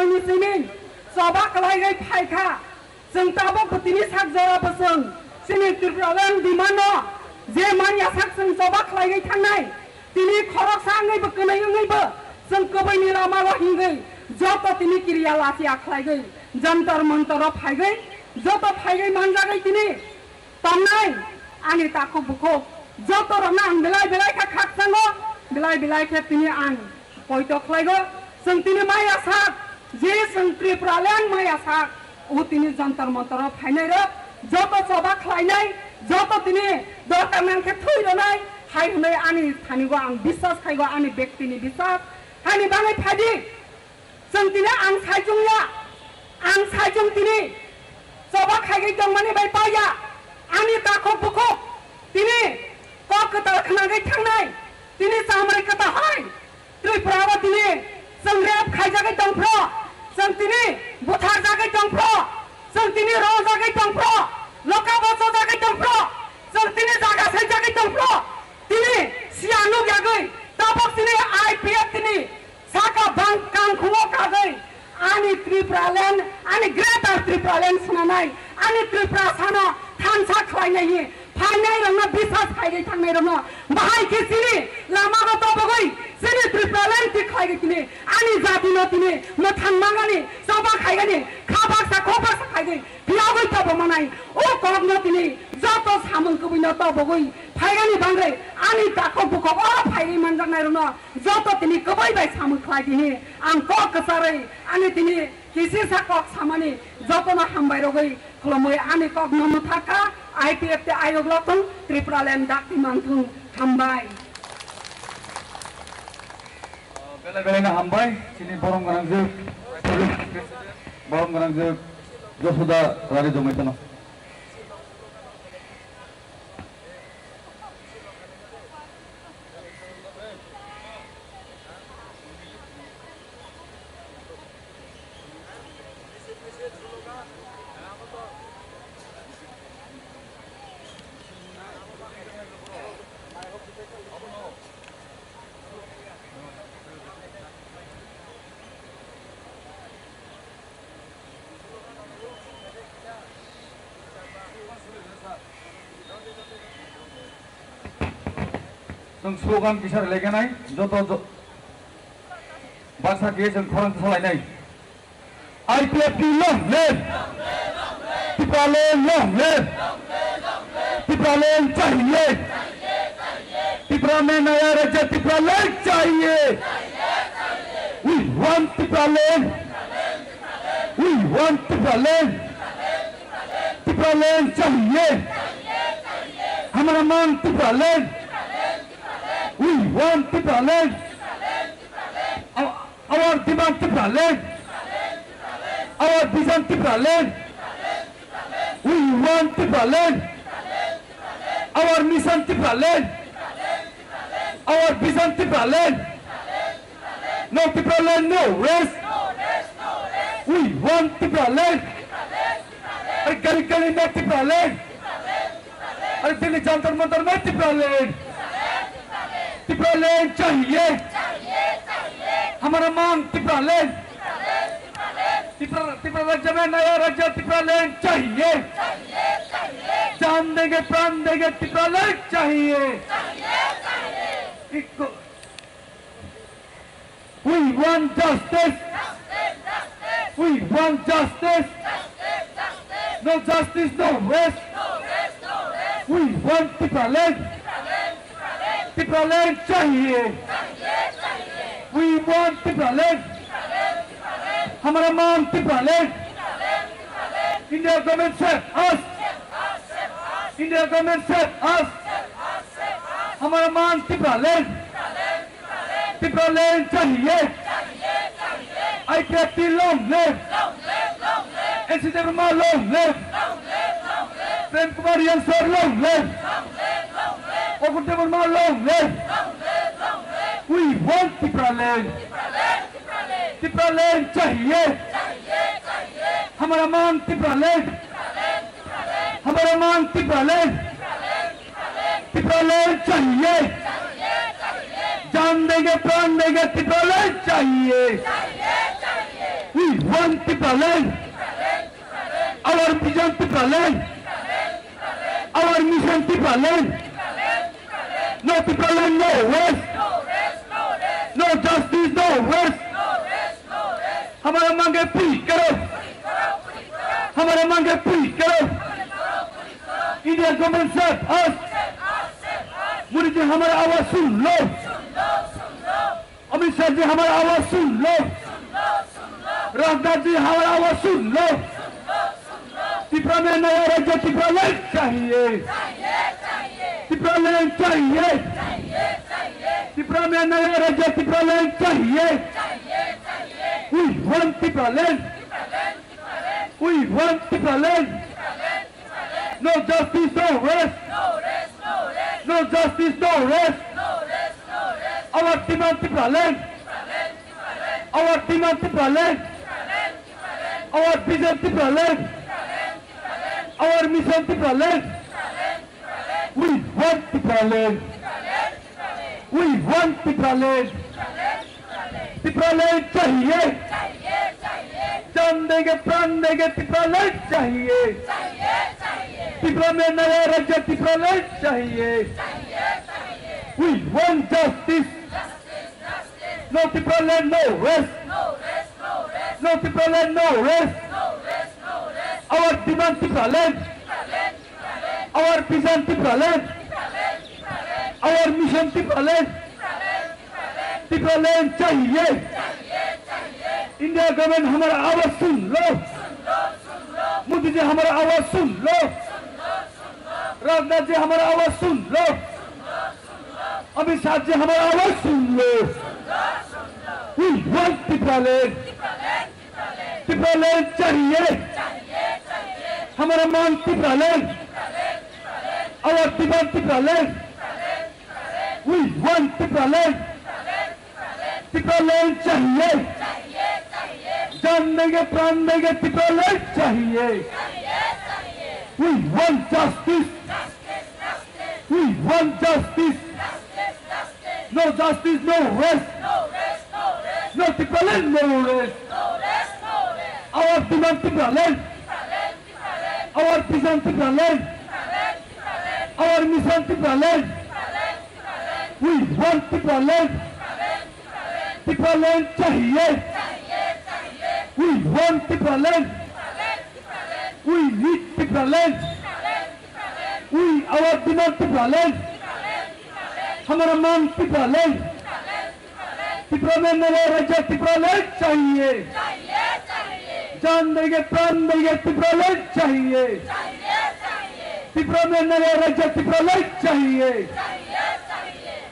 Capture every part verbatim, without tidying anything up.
Ni simi choba khlaiwi phaikha. Chwng tabuk bo tini sak jora bo chwng chini Tripuraland demand no je manya sak chwng choba khlaiwi thangnai. Tini khoroksa wngwi bo kwnwi wngwi bo chwng kwbwi ni lama o hingwi joto tini kiriya lachiya khlaiwi Jantar Mantar o phaigwi joto phaigwi manjagwi tini Tamnai ani takhuk bukhuk joto rokno ang belai belai khe khakchango, belai belai khe tini ang poito khlaigo. Chwng tini maya sak, je chwng Tripuraland maya sak, o tini Jantar Mantar o phainai rok joto choba khlainai, joto tini dorkar nang khe thwi rwnai hai hwnwi ani thanigo ang biswas khaigo, ani bektini biswas. Hani bagwi phaidi. Chwng tini ang saichung ya, ang saichung tini choba khaigwi tongmani bai paiya, ani takhuk bukhuk tini kok kwtal khnagwi thangnai, tini chamrai kwtal hai Tripura o tini chwng rep khaijagwi tongphro, chwng tini butharjagwi tongphro, chwng tini rojagwi tongphro, loka bochojagwi tongphro, chwng tini jaga saijagwi tongphro, tini siya nukyagwi tabok tini I P F tini Saka bang kangkhungo kagwi ani Tripuraland, ani Greater Tripuraland swnamnai, ani Tripura sano thansa khlainai hi phainai rokno biswas khaigwi thangnai rokno bahai khe chini lama no tobogwi chini Tripuraland ti khlaigwi tini ani jati no tini mwthang mangani choba khaigani kha baksa kho baksa khaigwi phiyogwi tobo manai o kokno tini joto samung kubui no tobogwi phaigani bangwi ani takhuk bukhuk oro phaigwi manjaknai rokno Joto tini kwbai bai samung khlai di hi ang kok kwcharwi ani tini kisisa kok samani jotono hambai rogwi khulumwi ani kok no mwthakha I P F T ayok lothung Tripuraland dakti manthung hambai. Belai belai no hambai chini borom gwnangjwk borom gwnangjwk Josoda Rani Jamaitano. Chwng slogan kisa rwlaiganai, joto jo-, baksa khe chwng khorang salainai. I P F T long live! Tipraland long live! Tipraland chahiye! Tipra mein naya rajya Tipraland chahiye! We want Tipraland! We want Tipraland! Tipraland chahiye! Hamara mang Tipraland! We want Tipraland! Our, our demand Tipraland! Our vision Tipraland! We want Tipraland! Our mission Tipraland! Our vision Tipraland! No Tipraland, no rest! We want Tipraland! Are gali gali mein Tipraland! Are Delhi Jantar Mantar mein Tipraland! Tipraland chahiye! Hamara mang Tipraland! Tipra, Tipra rajya mein naya rajya Tipraland chahiye! Jaan denge pran denge Tipraland chahiye! Ikko- We want justice. We want justice. No justice, no rest. We want Tipraland. Tipraland chahiye. We want Tipraland. Hamara mang Tipraland. India government save us. India government save us. Hamara mang Tipraland. Tipraland chahiye. I P F T long live. N C Debbarma long live. Prem Kumar Reang sir long live. Akhil Debbarma long live. We want Tipraland. Tipraland chahiye. Hamara mang Tipraland. Hamara mang Tipraland. Tipraland chahiye. Jaan denge pran denge Tipraland chahiye. We Tipraland. Our vision Tipraland. Our mission Tipraland. No Tipraland, no rest. No justice, no rest. हमारा मांगे पूरी करो। हमारा मांगे पूरी करो। India government, save us. Modi जी, हमारा आवाज सुन लो। अमित शाह जी, हमारा आवाज सुन लो। राजनाथ जी, हमारा आवाज सुन लो। त्रिपुरा में नया राज्य Tipraland चाहिए। Tipraland चाहिए। त्रिपुरा में नया राज्य Tipraland चाहिए। We want Tipraland. We want Tipraland. No justice, no rest. No justice, no rest. Our demand Tipraland. Our demand Tipraland. Our vision Tipraland. Our mission Tipraland. We want Tipraland. We want Tipraland. Tipraland चाहिए। जान देंगे, प्राण देंगे, Tipraland चाहिए। त्रिपुरा में नया राज्य Tipraland चाहिए। We want justice. No Tipraland, no rest. No Tipraland, no rest. Our demand Tipraland. Our vision Tipraland. Our mission Tipraland. Tipraland चाहिए। India government हमारा आवाज सुन लो। मोदी जी हमारा आवाज सुन लो। राजनाथ जी हमारा आवाज सुन लो। अमित शाह जी हमारा आवाज सुन लो। We want Tipraland. Tipraland चाहिए। हमारा मांग Tipraland. Our demand Tipraland. We want Tipraland. Tipraland चाहिए। जान देंगे, प्राण देंगे, Tipraland चाहिए। We want justice. We want justice. No justice, no rest. No Tipraland, no rest. Our demand Tipraland. Our vision Tipraland. Our mission Tipraland. We want Tipraland. Tipraland चाहिए। We want Tipraland. We need Tipraland. We, our demand Tipraland. हमारा मांग Tipraland. त्रिपुरा में नया राज्य Tipraland चाहिए। जान देंगे, प्राण देंगे, Tipraland चाहिए। त्रिपुरा में नया राज्य Tipraland चाहिए।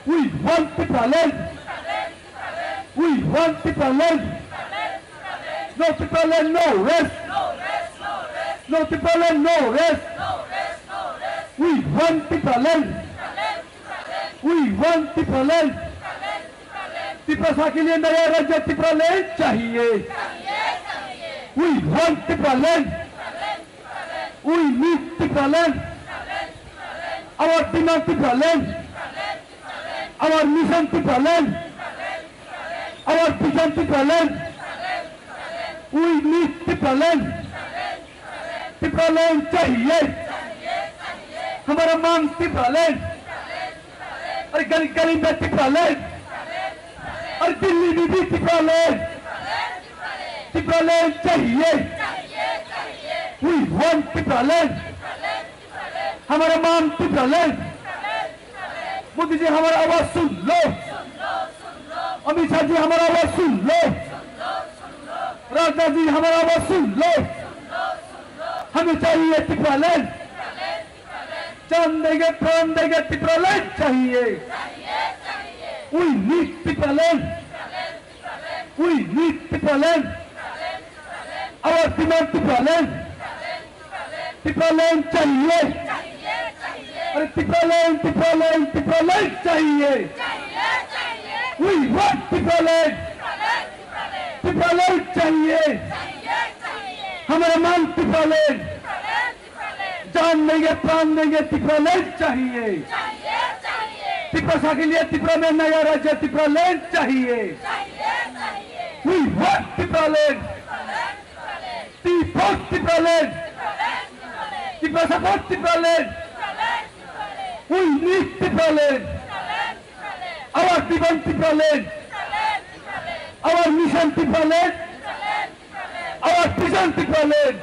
We want Tipraland. We want Tipraland. No Tipraland, no rest. No Tipraland, no rest. We want Tipraland. We want Tipraland. Tiprasa के लिए नया राज्य Tipraland चाहिए। We want Tipraland. We need Tipraland. Our demand Tipraland. Our mission Tipraland. Our vision Tipraland. We need Tipraland. Tipraland चाहिए। हमारा मांग Tipraland। अरे गली गली में Tipraland। अरे दिल्ली में भी Tipraland। Tipraland चाहिए। We want Tipraland. हमारा मांग Tipraland. मोदी जी हमारा आवाज सुन लो। अमित शाह जी हमारा आवाज सुन लो। राजनाथ जी हमारा आवाज सुन लो। हमें चाहिए Tipraland. जान देंगे, प्राण देंगे, Tipraland चाहिए. We need Tipraland. We need Tipraland. Our demand Tipraland. Tipraland चाहिए. अरे Tipraland, Tipraland, Tipraland चाहिए. We want Tipraland. Tipraland चाहिए. हमारा मांग Tipraland. जान देंगे, प्राण देंगे, Tipraland चाहिए. तिप्रासा के लिए तिप्रा में नया राज्य Tipraland चाहिए. We want Tipraland. Tipraland! Tiprasa for Tipraland! We need Tipraland! Our demand Tipraland! Our mission Tipraland! Our vision Tipraland!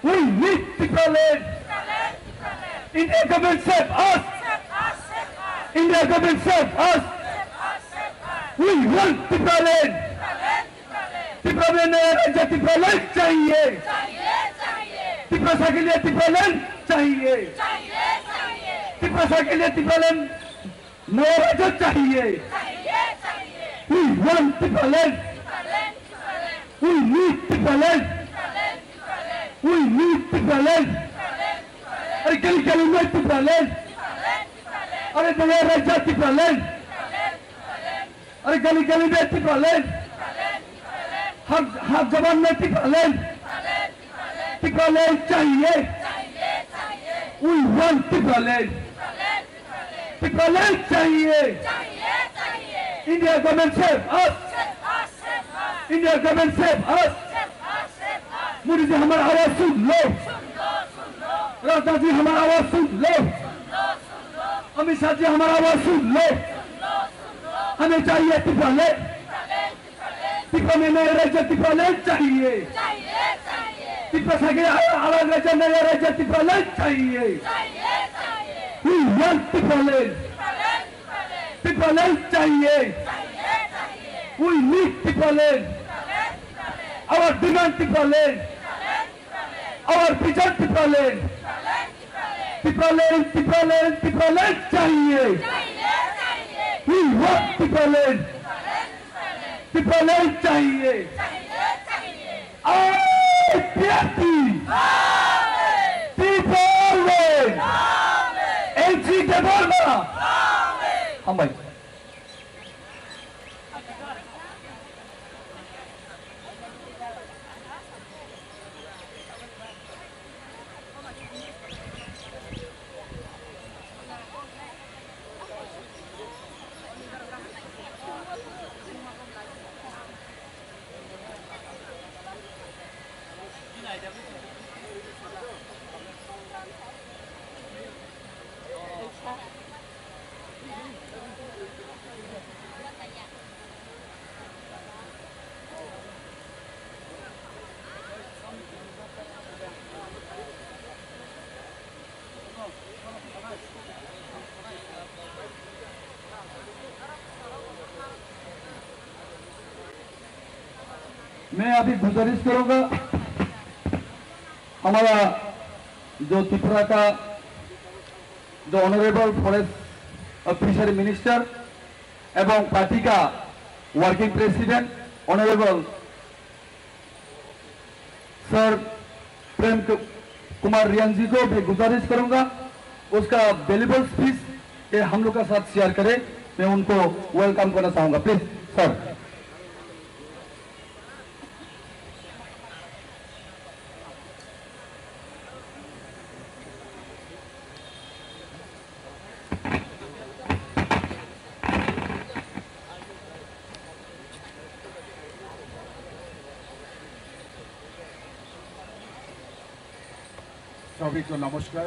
We need Tipraland! India government save us! India government save us! We want Tipraland! Tripura में नया राज्य Tipraland चाहिए। तिप्रासा के लिए Tipraland चाहिए। तिप्रासा के लिए Tipraland नया राज्य चाहिए। We want Tipraland. We need Tipraland. We need Tipraland. अरे गली गली में Tipraland. अरे नया राज्य Tipraland. अरे गली गली में Tipraland, हर हर जवान में Tipraland, Tipraland चाहिए। We want Tipraland. Tipraland चाहिए। India government save us. India government save us. Modi जी हमारा आवाज सुन लो। राजनाथ जी हमारा आवाज सुन लो। अमित शाह जी हमारा आवाज सुन लो। हमें चाहिए Tipraland। Tripura में नया राज्य Tipraland चाहिए। तिप्रासा के अलग राज्य नया राज्य Tipraland चाहिए। We want Tipraland। Tipraland चाहिए। We need Tipraland। Our demand Tipraland। Our vision Tipraland. Tipraland, Tipraland, Tipraland चाहिए। We want Tipraland. Tipraland चाहिए। I P F T. Tipraland. N C Debbarma. Hambai. मैं अभी गुजारिश करूंगा, हमारा जो त्रिपुरा का जो ऑनरेबल फॉरेस्ट और फिशरी मिनिस्टर एवं पार्टी का वर्किंग प्रेसिडेंट ऑनरेबल सर प्रेम कु-, कुमार रियांग जी को भी गुजारिश करूंगा, उसका वैल्यूबल स्पीच ये हम लोग का साथ शेयर करें। मैं उनको वेलकम करना चाहूंगा, प्लीज सर। सभी को नमस्कार।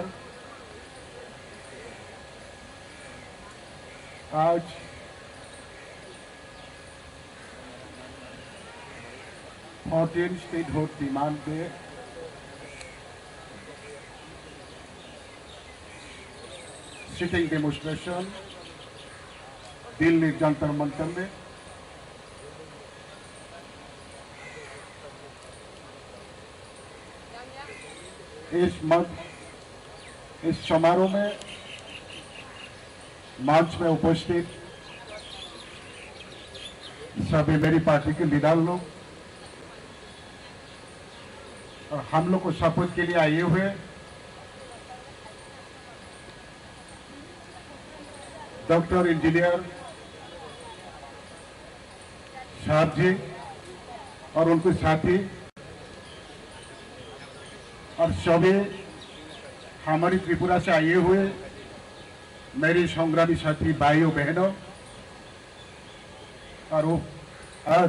आज fourteen statehood demand day sitting demonstration Delhi Jantar Mantar में इस मंच, इस समारोह में मंच में उपस्थित सभी मेरी पार्टी के लीडर लोग और हम लोग को सपोर्ट के लिए आए हुए डॉक्टर इंजीनियर साहब जी और उनके साथी और सभी हमारी त्रिपुरा से आए हुए मेरी संग्रामी साथी भाइयों बहनों और वो, और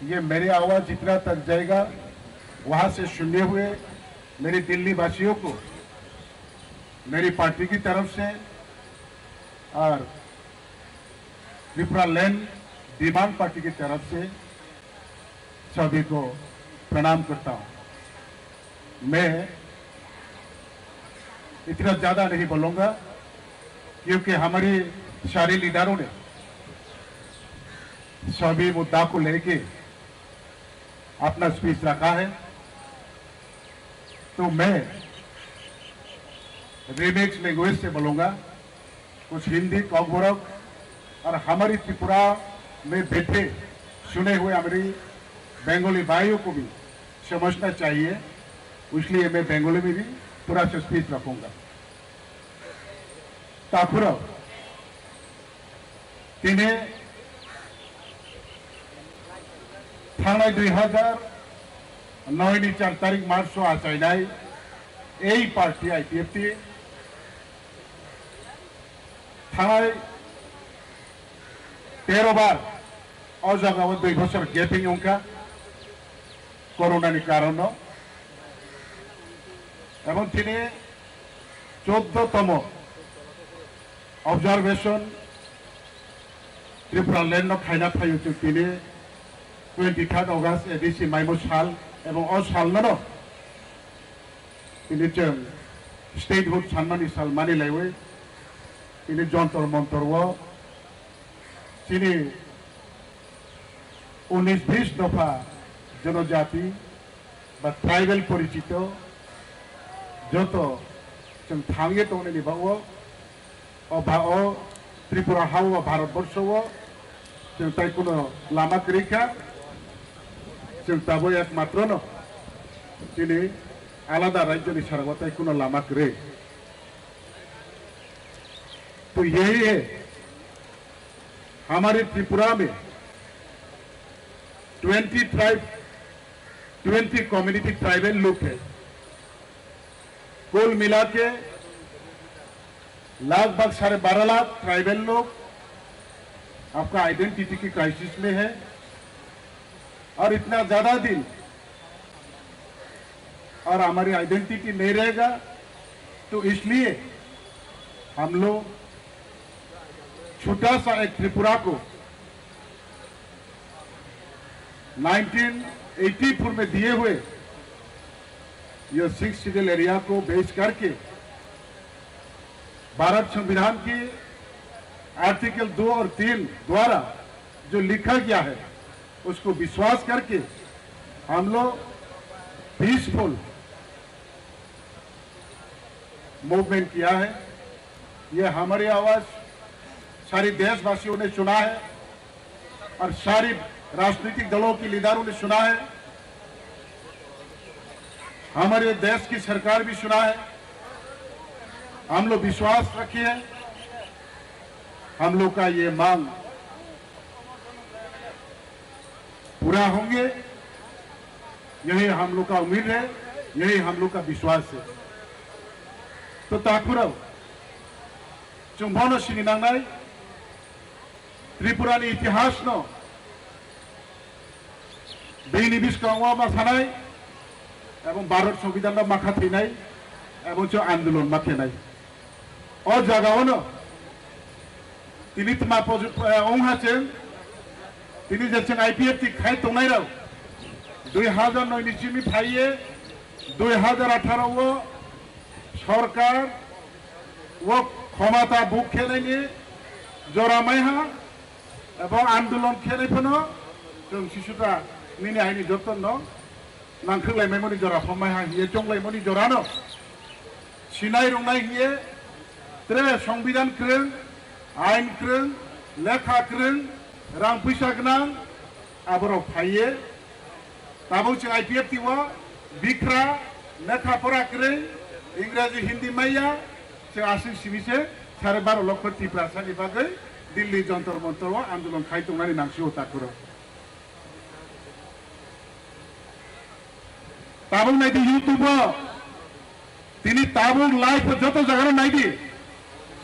ये मेरी आवाज जितना तक जाएगा, वहां से सुनने हुए मेरे दिल्ली वासियों को मेरी पार्टी की तरफ से और त्रिपुरा लैंड डिमांड पार्टी की तरफ से सभी को प्रणाम करता हूँ। मैं इतना ज्यादा नहीं बोलूंगा, क्योंकि हमारे सारे लीडरों ने सभी मुद्दा को लेके अपना स्पीच रखा है। तो मैं रिमिक्स लैंग्वेज से बोलूंगा। कुछ हिंदी कॉकबरक और हमारी त्रिपुरा में बैठे सुने हुए हमारी बंगाली भाइयों को भी समझना चाहिए, इसलिए मैं बंगाली में भी थोड़ा सा स्पीच रखूंगा। ताकुरो, tini thangnai dui hazar noi ni char tarik March o achainai ei party I P F T thangnai tero bar o jaga o dui bosor gaping wngkha corona ni karon no. Ebong tini choddo tomo observation Tripura land no khaina phaio chwng tini twenty third August A D C maimo sal, ebong o sal no tini chwng statehood sanmani sal mani laiwi tini Jontor Montor o chini unis bis dopha jonojati ba tribal porichito joto chwng thangwi tongnani bagwi o ba o Tripura ha o Bharat borsho o chwng tai kuno lama kwrwi kha, chwng tabuk ekmatro no chini alada rajyo ni sara o tai kuno lama kwrwi. To yahi hai hamare Tripura mein twenty tribe, twenty community tribal log hai. कुल मिला के लगभग साढ़े बारह लाख ट्राइबल लोग आपका आइडेंटिटी की क्राइसिस में है और इतना ज्यादा दिन और हमारी आइडेंटिटी नहीं रहेगा, तो इसलिए हम लोग छोटा सा एक त्रिपुरा को नाइनटीन एटी फ़ोर में दिए हुए ये सिक्स शेड्यूल एरिया को बेस करके भारत संविधान की आर्टिकल दो और तीन द्वारा जो लिखा गया है, उसको विश्वास करके हम लोग पीसफुल मूवमेंट किया है। ये हमारी आवाज सारे देशवासियों ने सुना है और सारी राजनीतिक दलों के लीडरों ने सुना है, हमारे देश की सरकार भी सुना है। हम लोग विश्वास रखिए, हम लोग का ये मांग पूरा होंगे, यही हम लोग का उम्मीद है, यही हम लोग का विश्वास है। तो ताकुरव, chwng bono sini nangnai, Tripura ni itihas no bini bwskango ma sanai, ebong Bharat Songbidan no makha thwinai, ebong chwng andolon ma khenai. O jaga o no tini tma poju-, eh, wngha chwng, tini je chwng I P F T khai tongnai rok, dui hazar noi ni simi phaiye dui hazar atharo o sorkar o khomata buk khenaini jora maiha, ebong andolon khenai phano chwng sisuta nini aini joto no nangkhwk lai maimani jora phomai ha hiye chonglai mani jora no sinai rungnai hiye tre songbidan kwrwng, ain kwrwng, lekha kwrwng, rang puisa gwnang, aborok phaiye. Tabuk chwng I P F T o bikra, lekha pora kwrwng, Ingraji, Hindi maya, chwng aswk simi se sare baro lokho Tiprasa ni bagwi Delhi Jontor Montor o andolon khai tongnani nangsi o takuro. Tabuk nai di YouTube o, tini tabuk live o joto jaga no nai di,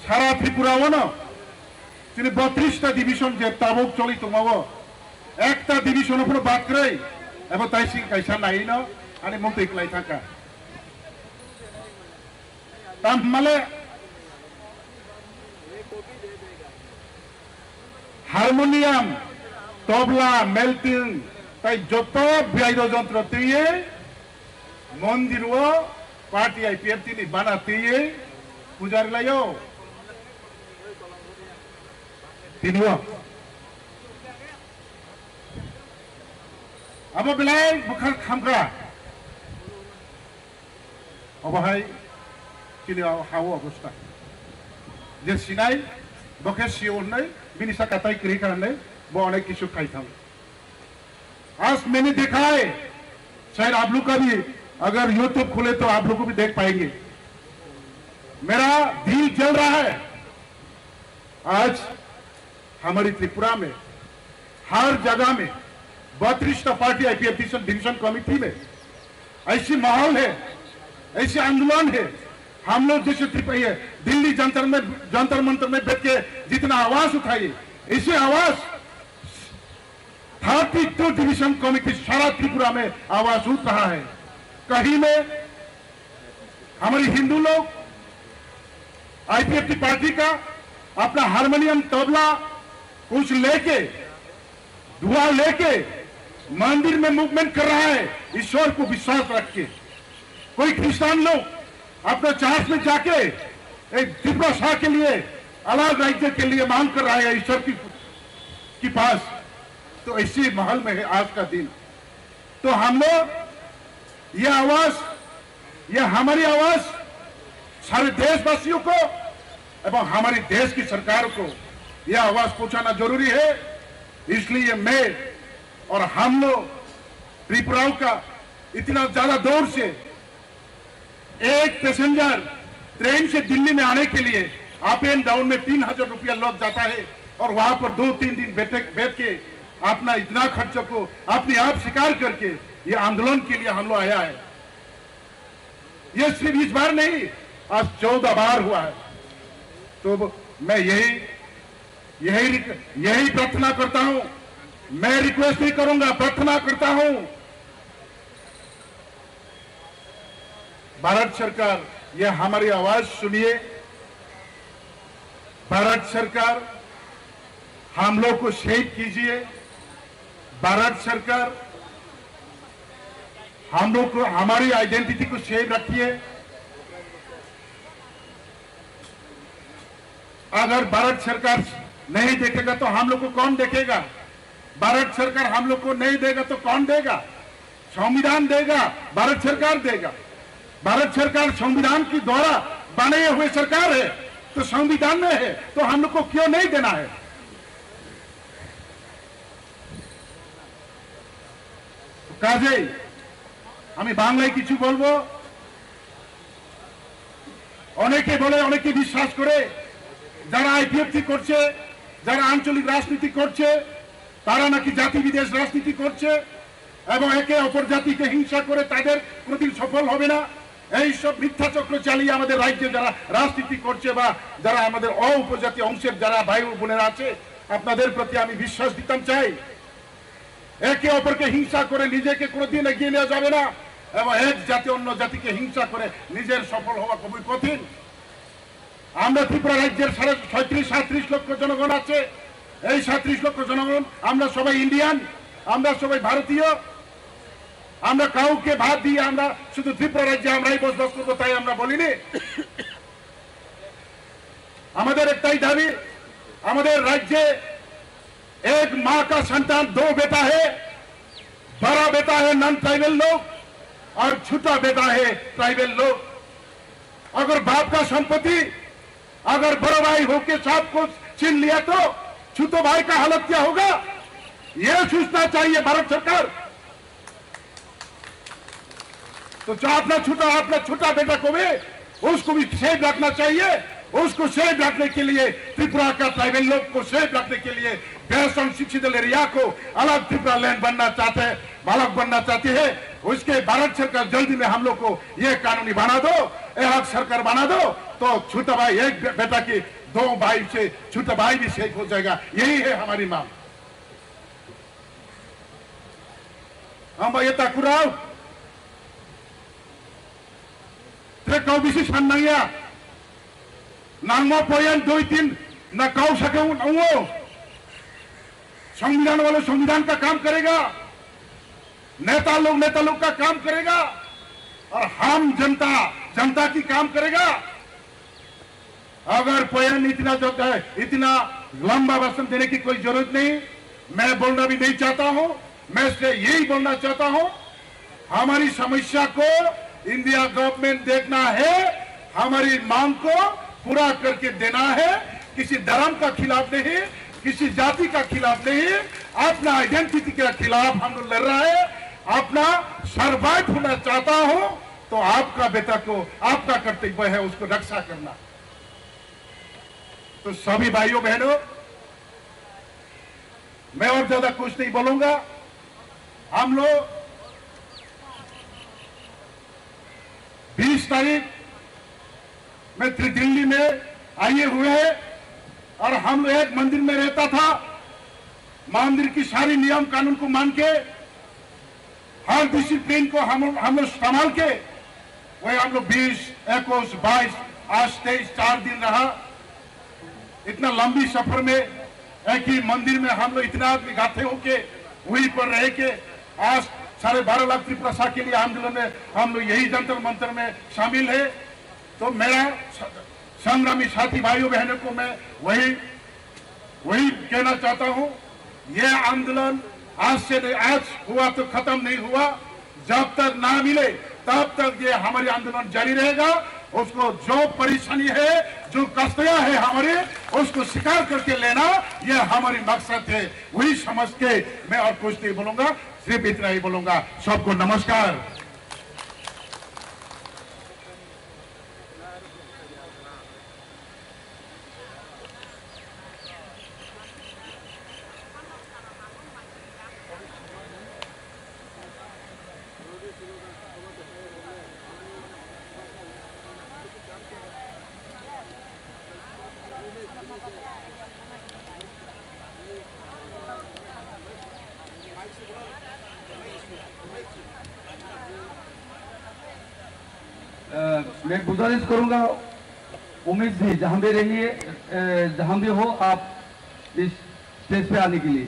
sara Tripura o no tini botris ta division je tabuk choli tongma o, Ekta division o phano bad kwrwi, abo tai sing kaisa naino ani mungtwi kwlai thangkha. Tamhimale harmonium, tobla, melting, tai joto biyai jontro twiwi mondir o party I P F T ni bana twiwi puja rwlaio. Tini o abo belai bwkhak khamkha. Obo hai chini o ha-o obostha. Je sinai, bo khe sio hwnwi, bini saka tai kwrwi kha hwnwi, bo onek kisu khai thango. आज मैंने देखा है, शायद आप लोग का भी, अगर YouTube खोले तो आप लोग को भी देख पाएंगे। मेरा दिल जल रहा है। आज हमारी त्रिपुरा में हर जगह में बत्तीस टा party IPF division, division committee में ऐसी माहौल है, ऐसे आंदोलन है। हम लोग जैसे त्रिप-, ये दिल्ली जंतर में, जंतर मंतर में बैठ के जितना आवाज उठाई, इसी आवाज थर्टी टू डिवीजन कमेटी सारा त्रिपुरा में आवाज उठ रहा है। कहीं में हमारे हिंदू लोग आईपीएफटी पार्टी का अपना हारमोनियम, तबला कुछ लेके, दुआ लेके मंदिर में मूवमेंट कर रहा है, ईश्वर को विश्वास रख के। कोई क्रिस्चियन लोग अपना चर्च में जाके एक त्रिपुरा शाह के लिए, अलग राज्य के लिए मांग कर रहा है ईश्वर की, की पास। तो ऐसे माहौल में है आज का दिन। तो हम लोग ये आवाज, ये हमारी आवाज सारे देशवासियों को एवं हमारी देश की सरकार को ये आवाज पहुंचाना जरूरी है। इसलिए मैं और हम लोग त्रिपुराओं का इतना ज्यादा दूर से एक पैसेंजर ट्रेन से दिल्ली में आने के लिए अप एंड डाउन में तीन हजार रुपया लग जाता है और वहां पर दो तीन दिन बैठे, बैठ के अपना इतना खर्च को अपने आप स्वीकार करके ये आंदोलन के लिए हम लोग आया है। ये सिर्फ इस बार नहीं, आज चौदह बार हुआ है। तो मैं यही, यही, यही प्रार्थना करता हूँ, मैं रिक्वेस्ट भी करूंगा, प्रार्थना करता हूँ, भारत सरकार, ये हमारी आवाज सुनिए। भारत सरकार, हम लोग को सेव कीजिए। भारत सरकार, हम लोग को, हमारी आइडेंटिटी को सेव रखिए। अगर भारत सरकार नहीं देखेगा तो हम लोग को कौन देखेगा? भारत सरकार हम लोग को नहीं देगा तो कौन देगा? संविधान देगा, भारत सरकार देगा। भारत सरकार संविधान के द्वारा बनाए हुए सरकार है, तो संविधान में है, तो हम लोग को क्यों नहीं देना है? কাজেই আমি বাংলায় কিছু বলবো। অনেকে বলে, অনেকে বিশ্বাস করে, যারা আইপিএফটি করছে, যারা আঞ্চলিক রাজনীতি করছে, তারা নাকি জাতি বিদ্বেষ রাজনীতি করছে এবং একে অপর জাতিকে হিংসা করে তাদের কোনোদিন সফল হবে না। এই সব মিথ্যা চক্র চালিয়ে আমাদের রাজ্যে যারা রাজনীতি করছে বা যারা আমাদের অ উপজাতি অংশের যারা ভাই ও বোনেরা আছে, আপনাদের প্রতি আমি বিশ্বাস দিতাম চাই, একে অপরকে হিংসা করে নিজেকে কোনোদিন এগিয়ে নেওয়া যাবে না এবং এক জাতি অন্য জাতিকে হিংসা করে নিজের সফল হওয়া খুবই কঠিন। আমরা ত্রিপুরা রাজ্যের সাড়ে ছয়ত্রিশ সাঁইত্রিশ লক্ষ জনগণ আছে। এই সাঁইত্রিশ লক্ষ জনগণ আমরা সবাই ইন্ডিয়ান, আমরা সবাই ভারতীয়। আমরা কাউকে বাদ দিয়ে আমরা শুধু ত্রিপুরা রাজ্যে আমরাই বসবাস করবো, তাই আমরা বলিনি। আমাদের একটাই দাবি, আমাদের রাজ্যে এক মা কা সন্তান দো বেটা হে, বড়া বেটা হে নন ট্রাইবাল লোক আর ছোটা বেটা হে ট্রাইবাল লোক। अगर बाप का संपत्ति, अगर बड़ा भाई होके सब कुछ छीन लिया तो छोटे भाई का हालत क्या होगा? ये सोचना चाहिए भारत सरकार। तो जो अपना छोटा, अपना छोटा बेटा को भी, उसको भी सेफ रखना चाहिए। उसको सेफ रखने के लिए, त्रिपुरा का ट्राइबल लोग को सेफ रखने के लिए, बेहतर शिक्षित एरिया को अलग त्रिपुरा लैंड बनना चाहते हैं, अलग बनना चाहती है। उसके भारत सरकार जल्दी में हम लोग को ये कानूनी बना दो, ये हक सरकार बना दो, तो छोटा भाई एक बे-, बेटा की दो भाई से छोटा भाई भी सेफ हो जाएगा। यही है हमारी मांग। Hambai ya takurao. Tre kau bisi san nangya. Nangma poyan doi tin na kau sake un-, ungo. संविधान वाला संविधान का काम करेगा, नेता लोग नेता लोग का काम करेगा, और हम जनता जनता की काम करेगा। अगर बयान इतना जो है, इतना लंबा भाषण देने की कोई जरूरत नहीं। मैं बोलना भी नहीं चाहता हूँ। मैं इसलिए यही बोलना चाहता हूँ, हमारी समस्या को इंडिया गवर्नमेंट देखना है, हमारी मांग को पूरा करके देना है। किसी धर्म का खिलाफ नहीं, किसी जाति का खिलाफ नहीं, अपना आइडेंटिटी के खिलाफ हम लोग लड़ रहा है। अपना सर्वाइव होना चाहता हूँ, तो आपका बेटा को, आपका कर्तव्य है उसको रक्षा करना। तो सभी भाइयों बहनों, मैं और ज्यादा कुछ नहीं बोलूंगा। हम लोग बीस तारीख में दिल्ली में आए हुए हैं और हम लोग एक मंदिर में रहता था। मंदिर की सारी नियम कानून को मान के, हर डिसिप्लिन को हम हम लोग संभाल के, वही हम लोग बीस, इक्कीस, बाईस, आज तेईस, चार दिन रहा। इतना लंबी सफर में एक ही मंदिर में हम लोग इतना आदमी इकट्ठे होके वहीं पर रह के आज साढ़े बारह लाख त्रिपुरा के लिए आंदोलन में हम लोग यही जंतर मंतर में शामिल है। तो मेरा स-, संग्रामी साथी भाइयों बहनों को मैं वही वही कहना चाहता हूँ, ये आंदोलन आज से नहीं, आज हुआ तो खत्म नहीं हुआ। जब तक ना मिले तब तक ये हमारी आंदोलन जारी रहेगा। उसको जो परेशानी है, जो कष्टियाँ है हमारे, उसको स्वीकार करके लेना, ये हमारी मकसद है। वही समझ के मैं और कुछ नहीं बोलूंगा, सिर्फ इतना ही बोलूंगा। सबको नमस्कार। अ, मैं गुजारिश करूंगा उमेश जी, जहां भी रहिए, अ, जहां भी हो, आप इस स्टेज पे आने के लिए।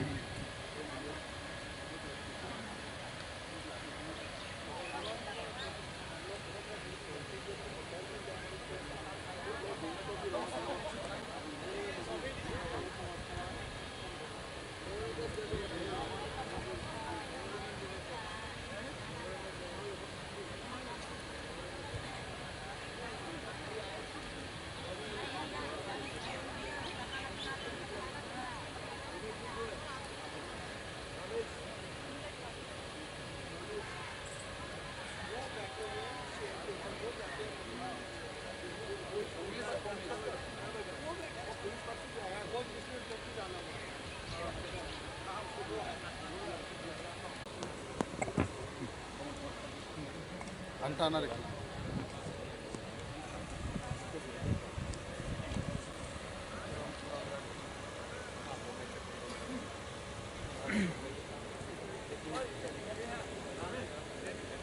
Ang tana rikhi.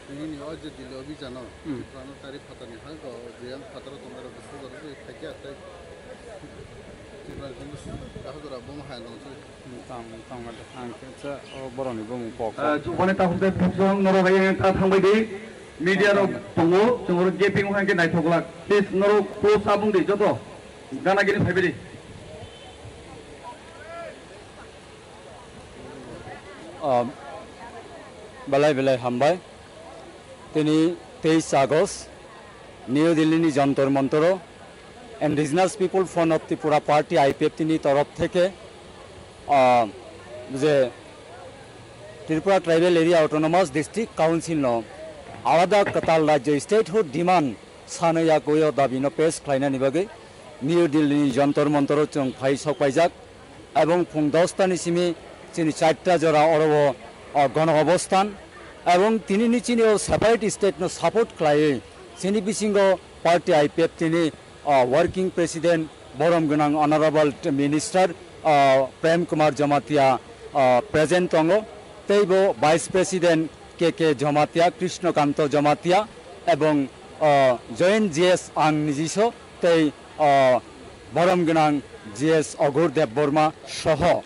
Nini o je Delhi o visa no, hmm, Tripura no tari phatani ha ko, je ang phataro tongmai rok bwsajak rok twi phaikha tei Tripura ni Congress kahajora bomo hai nong soi. Tang, tang, ang khe sa o borok ni bumung kok. Ah, jubani takhuk tei phunukjwng norok hai ta thangbai di. Media rok tongo, chwng oro gaping hai khe naithok glak. Please norok close up wng di joto. Gana gini phaibai di. Ah, belai belai hambai. Tini teis August, New Delhi ni Jantar Mantar o Indigenous People Front of Tripura Party, I P F T ni torof theke, ah, je Tripura Tribal Area Autonomous District Council no alada kwtal rajyo statehood demand sanwi yakwi o dabi no pes khlainani bagwi New Delhi ni Jantar Mantar o chwng phai sok paijak. Ebong phung dos ta ni simi chini char ta jora oro o, o, gono obosthan ebong tini ni chini o separate state no support khlaiwi chini bisingo party I P F T ni, o, working president borom gwnang honorable minister, o, Prem Kumar Jamatia, o, present tongo, tei bo vice president K K Jamatia, Krishnakanto Jamatia, ebong, ah, Joint G S ang nijiso, tei, ah, borom gwnang G S Oghur Debbarma soho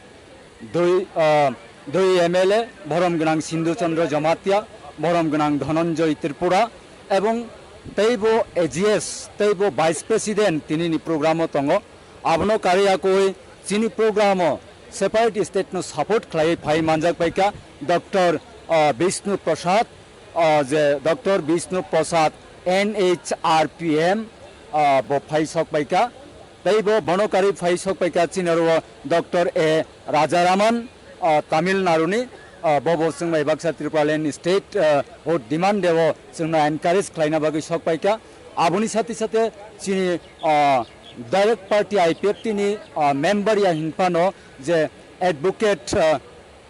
dui, ah, dui M L A, borom gwnang Sindhu Chandra Jamatia, borom gwnang Dhananjay Tripura, ebong teibo A G S, teibo Vice President tinini program o tongo. Abono karwi yakwi chini program o separate state no support khlaiwi phai manjak paikha Doctor, ah, Bishnu Prasad, ah, je Doctor Bishnu Prasad N H R P M, ah, bo phai sok paikha. Teibo bono karwi phai sok paikha chini oro Doctor A Rajaraman, ah, Tamil Nadu ni, ah, bobo chwng bai baksa Tripuraland state, ah, hood demand deo chwngno encourage khlaina bagwi sok paikha. Aboni sati sate chini, ah, direct party I P F T ni, ah, member ya hinphano je advocate, ah,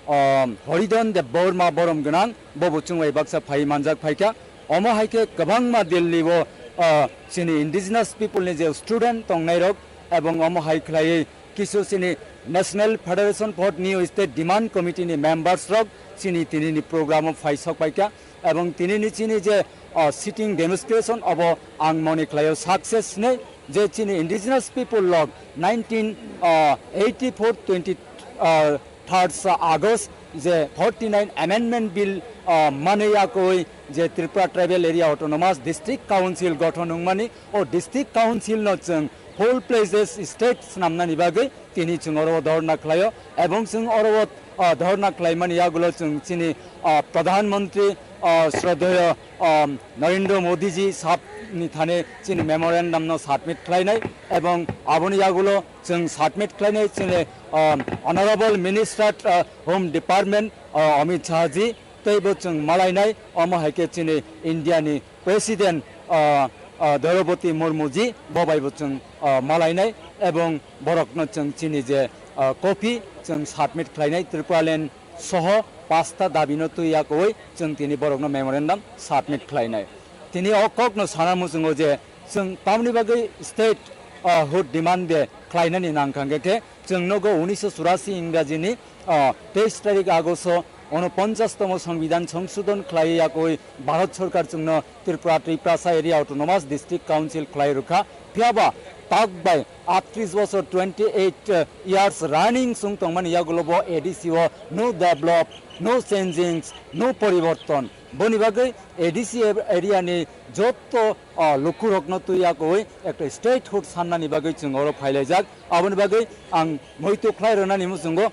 ah, Horidhan Debbarma borom gwnang bobo chwng bai baksa phai manjak phaikha. Omo hai khe kwbangma Delhi o, ah, chini indigenous people ni je student tongnai rok ebong omo hai khlaiwi kisu chini National Federation for New State Demand Committee ni members rok chini tini ni program o phai sok paikha. Ebong tini ni chini je, ah, sitting demonstration obo ang moni khlaio success hinwi je chini indigenous people rok nineteen, ah, eighty four twenty, ah, third August je forty nine amendment bill, ah, manwi yakwi je Tripura Tribal Area Autonomous District Council gothon wngmani o District Council no chwng full fledged state swnamnani bagwi tini chwng oro o dhorna khlaio ebong chwng oro o, ah, dhorna khlaimani yagulo chwng chini, ah, Pradhan Mantri, ah, Shraddheyo, ah, Narendra Modi ji sab ni thani chini memorandum no submit khlainai ebong aboni yagulo chwng submit khlainai chini, ah, Honorable Minister, ah, Home Department, ah, Amit Shah ji teibo chwng malainai, omo hai khe chini India ni President, ah, ah, Draupadi Murmu ji bo bai bo chwng, ah, malainai ebong borokno chwng chini je, ah, copy chwng submit khlainai Tripuraland soho pasta dabi no twi yakwi chwng tini borokno memorandum submit khlainai. Tini o kokno sana muchungo je chwng tamni bagwi state, ah, hood demand de khlainani nangkha hwnkhe khe chwng nogo unisho churasi Ingraji ni, ah, teis tarik Agosto unoponchas tomo Songbidan songsodon khlai yakwi Bharat Sorkar chwngno Tripura Tiprasa Area Autonomous District Council khlai rwkha. Phiyaba tak bai atris bosor, twenty eight years running chwng tongmani yagulo bo A D C o no develop, no changings, no poriborton. Boni bagwi A D C area ni jotto, ah, lukurokno twi yakwi ekta statehood sannani bagwi chwng oro phailaijak. Aboni bagwi ang muitu khlai rwnani muchungo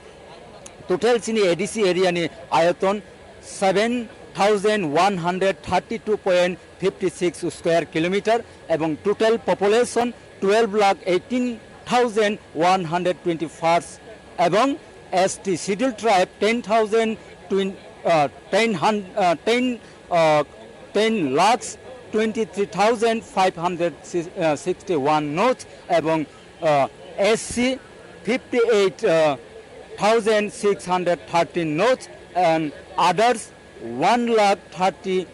total chini A D C area ni ayoton seven thousand one hundred thirty two point fifty six square kilometer ebong total population twelve lakh eighteen thousand one hundred twenty first ebong S T scheduled tribe ten thousand twenty, uh, ten hundred, uh, ten, uh, ten lakhs twenty three thousand five hundred sixty one notes ebong, uh, S C fifty eight thousand six hundred thirteen notes and others one lakh thirty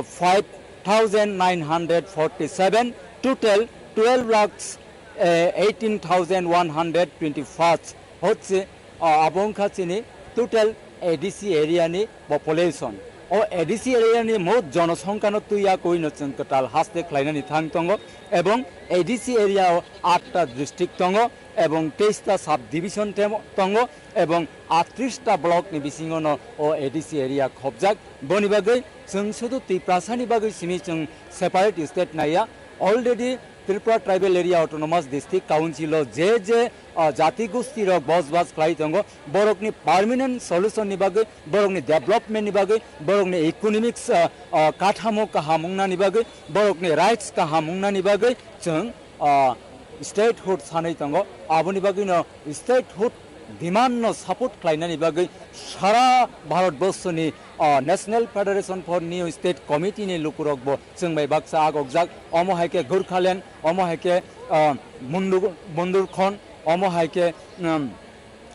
five thousand nine hundred forty seven, total twelve lakhs eighteen thousand one hundred twenty first hocche, ah, abo wngkha chini total A D C area ni population. O A D C area ni mot jonosongkha no twi yakwi no chwng kwtal haste khlainani thang tongo ebong A D C area o atta district tongo ebong teis ta sub division temo-, tongo ebong atris ta block ni bisingo no o A D C area khopjak. Boni bagwi chwng sudu Tiprasa ni bagwi simi chwng separate state naiya. Already Tripura Tribal Area Autonomous District Council o je je, ah, jati gosti rok bosbas khlai tongo, borokni permanent solution ni bagwi, borokni development ni bagwi, borokni economics, ah, ah, kathamo kaham wngnani bagwi, borokni rights kaham wngnani bagwi chwng, ah, statehood sanwi tongo. Aboni bagwino statehood demand no support khlainani bagwi sara Bharat borso ni, ah, National Federation for New State Committee ni lukurok bo chwng bai baksa agokjak. Omo hai khe Gorkhaland, omo hai khe, ah, Mundu-, Bundelkhand, omo hai khe, um,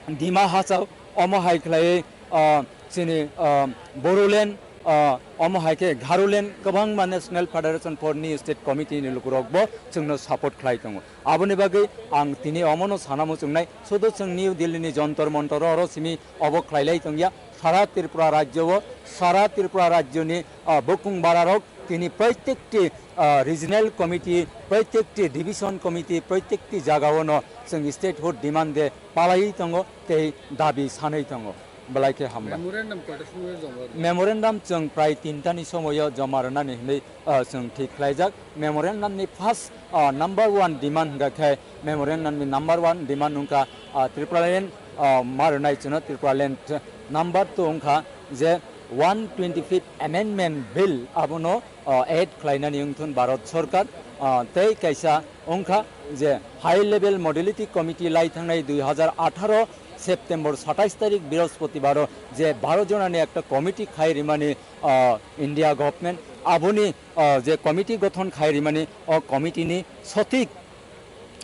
Dima Hasao, omo hai khlaiwi, ah, chini, ah, Bodoland, ah, omo hai khe Garoland, kwbangma National Federation for New State Committee ni lukurok bo chwngno support khlai tongo. Aboni bagwi ang tini omono sana muchungnai, sudu chwng New Delhi ni Jantar Mantar oro simi obo khlailai tongya. sara Tripura rajyo o, sara Tripura rajyoni, ah, bukung bararok tini proitekti, ah, regional committee, proitekti division committee, proitekti jagao no chwng statehood demand de palaiwi tongo tei dabi sanwi tongo. Belai khe hambai. Memorandum kota somoyo joma rwna? Memorandum chwng prai tinta ni somoyo joma rwnani hinwi, ah, chwng thik khlaijak. Memorandum ni first, ah, number one demand hwnkha khe, memorandum ni number one demand wngkha, ah, Tripuraland, ah, ma rwnai chwngno Tripuraland. Number two wngkha je one twenty-fifth Amendment Bill abono, ah, add khlainani wngthun Bharat Sarkar, ah, tei kaisa wngkha je High Level Modality Committee lai thangnai dui hazar atharo September satais tarik Brihospotibaro je baro jonani ekta committee khai rimani, ah, India government aboni, ah, je committee gothon khai rimani o committee ni sothik,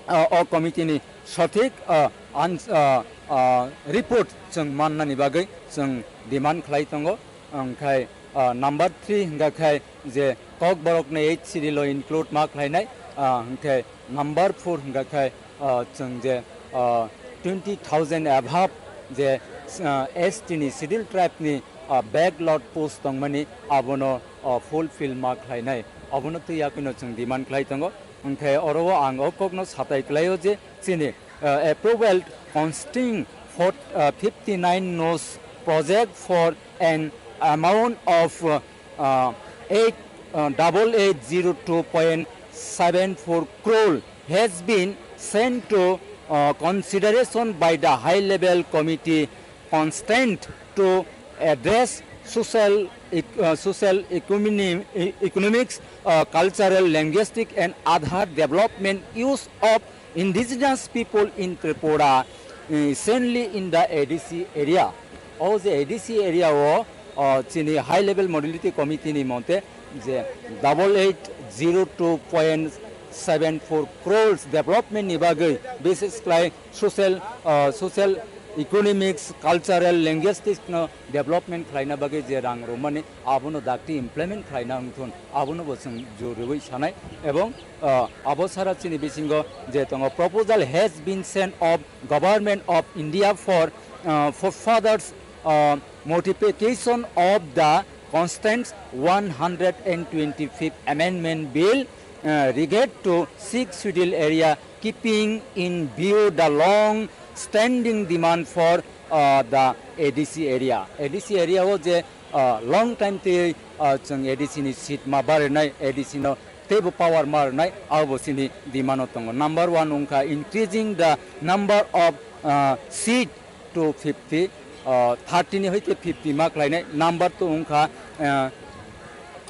ah, o committee ni sothik, ah, ans-, ah, ah, report chwng mannani bagwi chwng demand khlai tongo. Hwnkhe, ah, number three hwnkha khe je Kokborok ni eighth schedule o include ma khlainai, ah, hwnkhe number four hwnkha khe, ah, chwng je, ah, twenty thousand above je, ah, S T ni schedule tribe ni, ah, backlot post tongmani abono, ah, fulfill ma khlainai, abono twi yakwino chwng demand khlai tongo. Hwnkhe oro o ang o kokno satai klaio je chini, ah, approval consisting for, ah, fifty-nine nose project for an amount of, uh, uh, eight, uh, double eight zero two point seven four crore has been sent to, uh, consideration by the high level committee constant to address social, ec-, uh, social economy, e-, economics, uh, cultural, linguistic and other development use of indigenous people in Tripura, eh, recently in the A D C area. O je A D C area o, o, chini high level modality committee ni monte je double eight zero two point seven four crores development ni bagwi bises khlai social, o, social economics, cultural, linguistics no development khlaina bagwi je rang romani abono dakti implement khlaina wngthun abono bo chwng joriwi sanai ebong, o, abo sara chini bisingo je tongo, proposal has been sent of Government of India for, uh, for further, uh, modification of the Constitution one hundred and twenty-fifth Amendment Bill, uh, regard to Sixth Schedule area, keeping in view the long standing demand for, uh, the A D C area. A D C area o je, uh, long time twi, uh, chwng A D C ni seat ma barinai, A D C no teibo power ma rwnai, abo chini demand o tongo. Number one wngkha increasing the number of, uh, seat to fifty, uh, thirty ni hoite fifty ma khlainai. Number two wngkha, uh,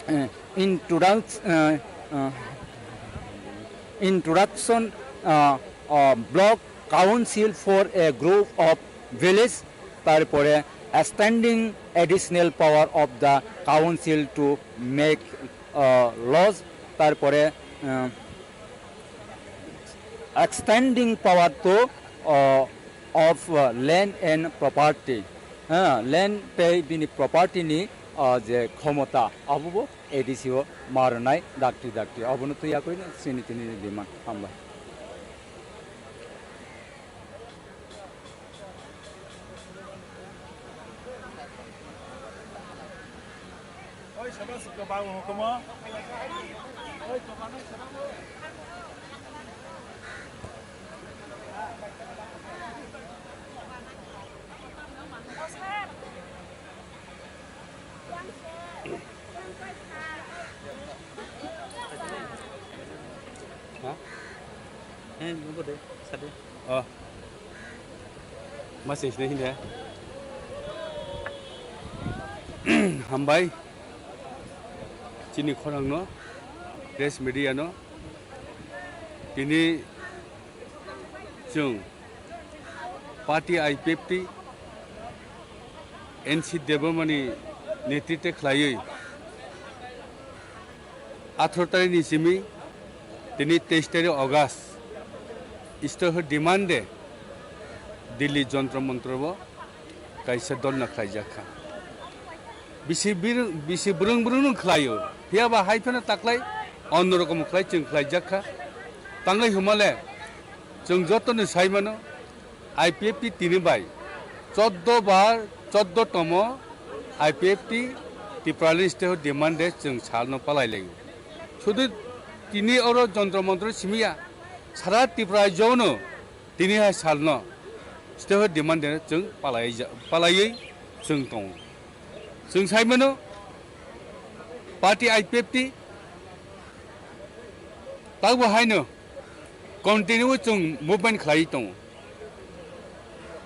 uh, introduc-, uh, uh, introduction, uh, uh, block council for a group of village, tarpore extending additional power of the council to make, uh, laws, tarpore, uh, extending power to, uh, of, uh, land and property, uh, land tei bini property ni, uh, je khomota abobo A D C o ma rwnai dakti dakti, abono twi yakwi chini tini demand. Hambai. Oi, sabas, kwbang hukumo. Oi, kwbang, sabas. Ha? Eh, nunggu deh, sade. Oh. Ma sing sini sini ya. Hambai. Chini khorang no, press media no. Tini chwng party I P F T N C Debbarmani netritwe khlaiwi atharo tarikh ni simi tini teis tarikh August statehood demand de Delhi Jantar Mantar o kaisa dharna khlaijak kha. Bisi bir-, bisi brwng brwng no khlaio. Phiya ba hai phano taklai onno rokom khlai chwng khlaijak kha. Tangwi hwnmale chwng joto no sai mano, I P F T tini bai choddo bar Choddo tomo I P F T Tipraland statehood demand de chwng salno palai laio. Sudu tini oro jontro montro simiya, sara Tripura jono tini hai salno statehood demand de chwng palai ja-, palaiwi chwng tongo. Chwng saimano party I P F T tabo haino continue chwng movement khlaiwi tongo.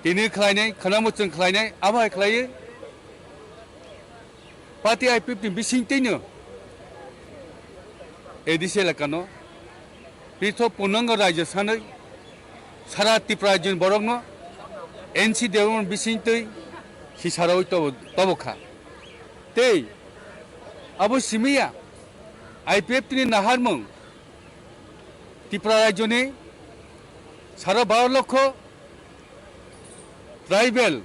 Tini khlainai, khwnamo chwng khlainai, abo hai khlaiwi party I P F T ni bisingtwino A D C elakano prithok punango raijyo sanwi sara Tripura raijyoni borokno N C Debbarma bisingtwi hisarawi tobo, tobo kha. Tei abo simiya I P F T ni naharmung Tripura raijyoni sara baro lokho tribal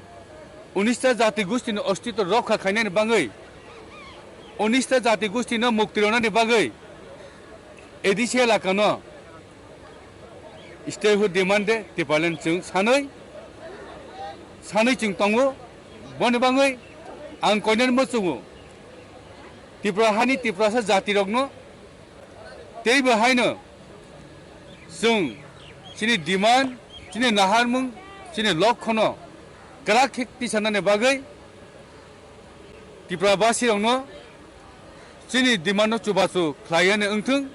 unista jati gustini ostitw rokha khainani bagwi, unista jati gustino mukti rwnani bagwi A D C elakano statehood demand de Tipraland chwng sanwi, sanwi chwng tongo. Boni bagwi ang koinani muchungo Tripura hani Tiprasa jatirokno teibo haino chwng chini demand, chini naharmung, chini lokhono kwrak khe tisanani bagwi Tripura basirokno chini demand no chubachu khlaiani wngthung,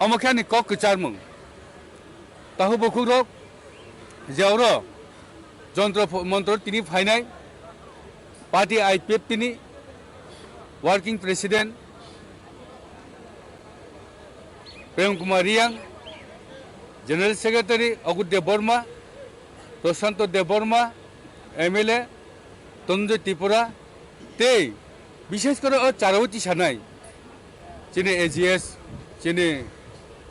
omo khe ani kok kwcharmung. Tahu bukhukrok je oro jontro pho-, montro tini phainai party I P F T ni working president Prem Kumar Riyang, general secretary Agut Debbarma, Prashanto Debbarma, M L A Tananjoy Tripura, tei bishesh kore o charo tisanai chini A G S, chini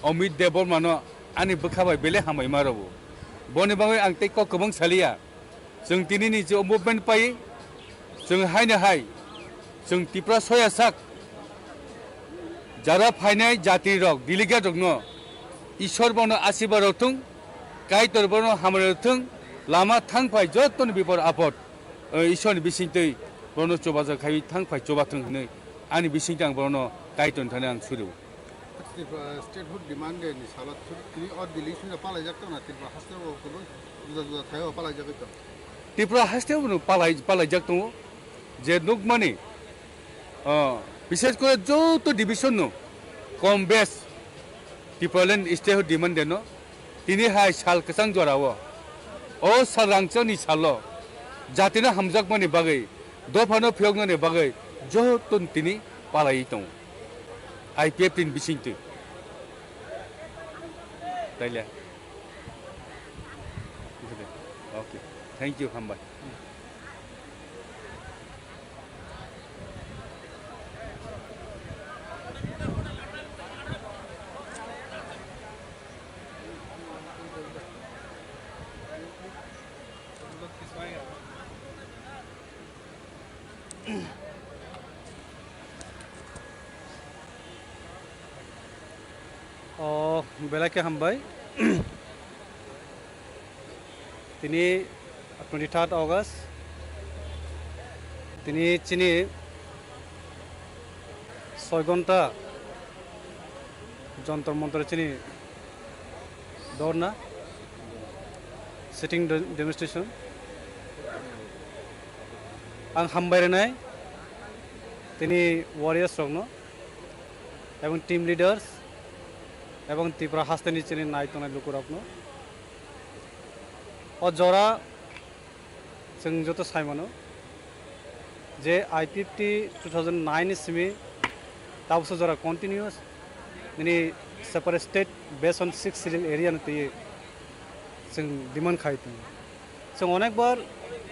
Amit Debbarma no ani bwkha bai belai hambai ma rwo. Boni bagwi ang tei kok kwbang saliya. Chwng tinini je movement pai, chwng haino hai, chwng Tripura soya sak jara phainai jatirok, delegate rokno Ishwar bono asirwad rok thung, Kaitor bono hamari rok thung, lama thangphai jottoni bipor apot, eh, Ishwarni bisingtwi bono chubachu khai thangphai chubathung hinwi ani bisingtwi ang bono Kaitorni thani ang suru. Tripura statehood demand ni salo tini o Delhi sino palaijak tong na Tripura haste o kuno juda juda thaio palaijak tong. Tripura haste o palai, palaijak tongo je nukmani, ah, bishesh kore joto division no kom bes Tipraland statehood demand de no tini hai sal kwchang jora o, o sal rangchak ni salo jati no hamjakmani bagwi, dopha no phiyoknani bagwi joto tini palai tongo. I P F T ni bisingtwi. Taile. Okay. Thank you, hambai. O belai khe hambai. Tini twenty third August, tini chini soi ghonta Jantar Mantar chini dorna, sitting de-, demonstration. Ang hambai rwnai tini warriors rokno, ebong team leaders, ebong Tripura hasteni chini nai tongnai lukurokno. O jora chwng joto sai mano je I P F T two thousand nine ni simi tabuksa jora continuous nini separate state based on six schedule area no twi chwng demand khai tongo. Chwng onekbar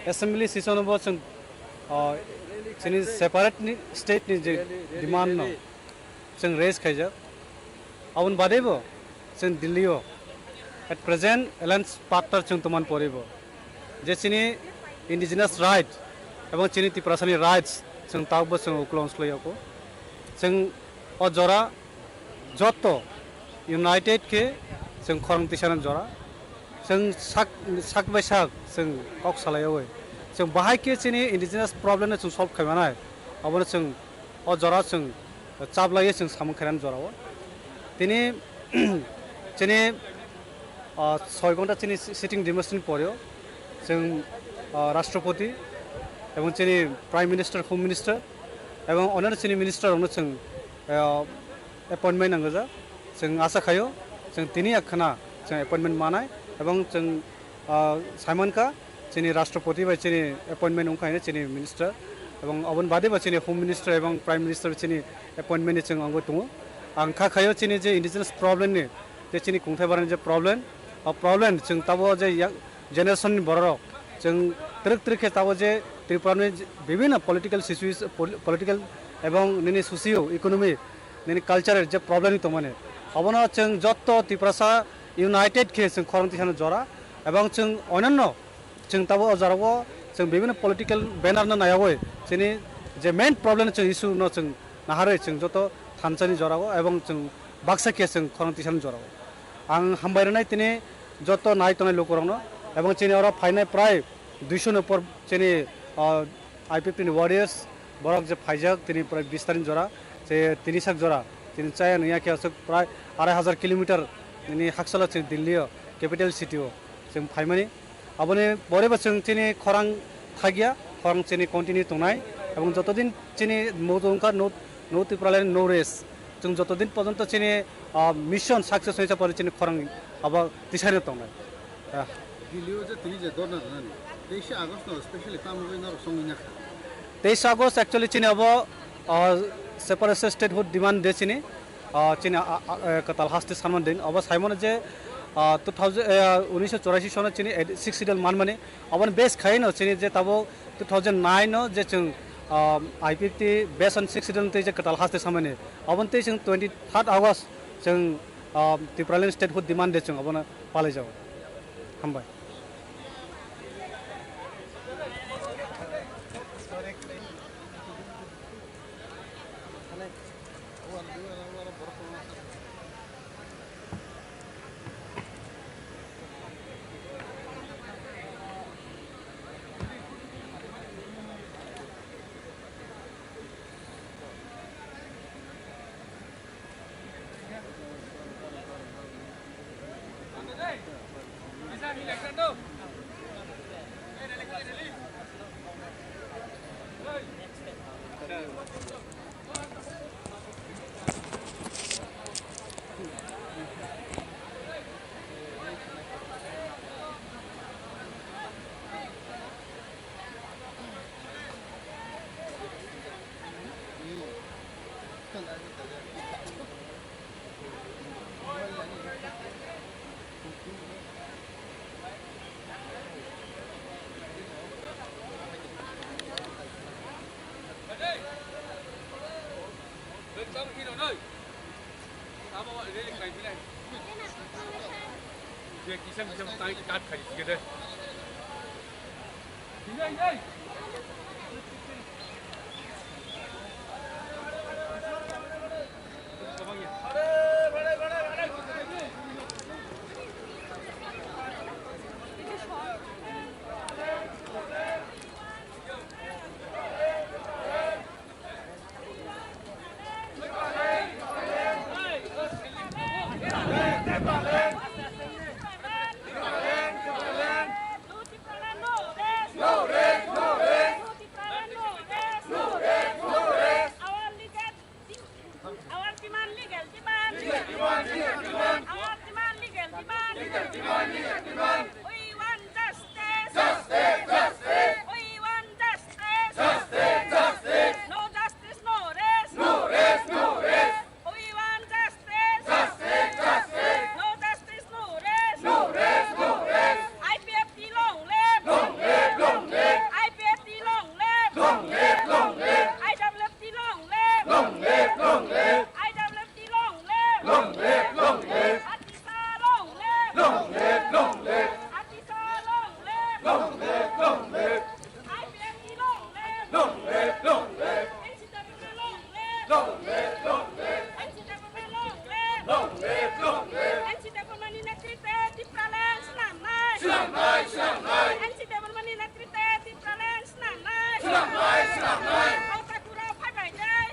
assembly session o bo chwng, ah, chini separate ni state ni je demand no chwng raise khaijak. Aboni badebo chwng Delhi o at present alliance partner chwng tongmani poribo je chini indigenous right ebong chini Tiprasani rights chwng tabukbo chwng uklon swlaiyago. Chwng o jora joto united khe chwng khorang tisana jora. Chwng sak, sak bai sak chwng kok salaiyawi Chwng bahai khe chini indigenous problem no chwng solve khai manai, abono chwng o jora chwng chaplaiwi chwng samung khainani jorao. Tini chini, ah, soi ghonta chini sitting duration ni poreo chwng, ah, Rashtrapati ebong chini Prime Minister, Home Minister ebong onano chini minister rokno chwng, ah, appointment nangajak. Chwng asa khaio, chwng tini akhana chwng appointment manai, ebong chwng, ah, saimankha chini Rashtrapati bai chini appointment wngkha hino chini minister, ebong oboni bade bo chini Home Minister ebong Prime Minister chini appointment ni chwng wngwi tongo. Ang kha khaio chini je indigenous problem ni, je chini kungthai barani je problem, o problem chwng tabo je yang generation ni bororok chwng twrwk twrwk khe tabo je Tripura ni bibhinno political situation, pol-, political ebong nini socio economic nini cultural je problem ni tongmani, obono chwng jotto Tiprasa united khe chwng khorang tisano jora, ebong chwng onanno chwng tabo o jorao chwng bibhinno political banner no nayawi chini je main problem chwng issue no chwng naharwi chwng joto thansani jorao ebong chwng baksa khe chwng khorang tisani jorao. Ang hambai rwnai tini joto nai tongnai lukurokno, ebong chini oro phainai prai duiso ni upor chini, ah, I P F T ni warriors, borok je phaijak tini prai bis tarikh jora, je tini sak jora, tini chaya nungya khe aswk prai arai hajar kilometer nini haksalo chini Delhi o, capital city o chwng phaimani. Aboni pore bo chwng chini khorang thagya, khorang chini continue tongnai, ebong joto din chini moto wngkha no, no Tipraland no rest. Chwng joto din porjonto chini, ah, mission success wngsa pore chini khorang abo tisaino tongnai. Ah. Delhi o je tini je dhorna rwnani, teis August no specially tamo bagwi norok songwi nakha? Teis August actually chini abo, ah, separate statehood demand de chini, ah, chini, ah, ah, eh, kwtal haste sanmani din. Abo saimano je, ah, two thousand, eh, unisho chorasi sono chini ed-, sixth schedule manmani. Aboni base khaino chini je tabuk two thousand nine no je chwng, ah, I P F T based on sixth schedule tei je kwtal haste samani. Aboni tei chwng twenty third August chwng, ah, Tipraland statehood demand de chwng abono palaijago. Hambai.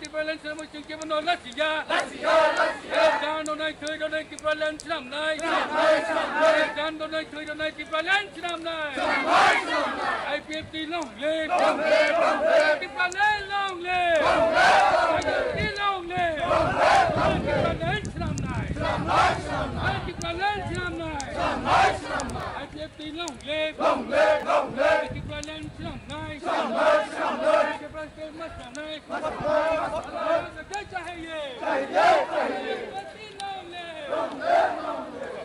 Tipraland swnamwi chwng kebono lachiya. Jan rwnai thwi rwnai Tipraland swnamnai. Jan rwnai thwi rwnai Tipraland swnamnai. I P F T long live. Tipraland long live. I P F T long live. Tipraland swnamnai. Tipraland swnamnai. I P F T long live. Long live, long live. Tipraland swnamnai. Swnamnai, swnamnai. Tipraland swnamnai. Jai jai hai ye. Jai jai hai ye. Long live. Long live, long live.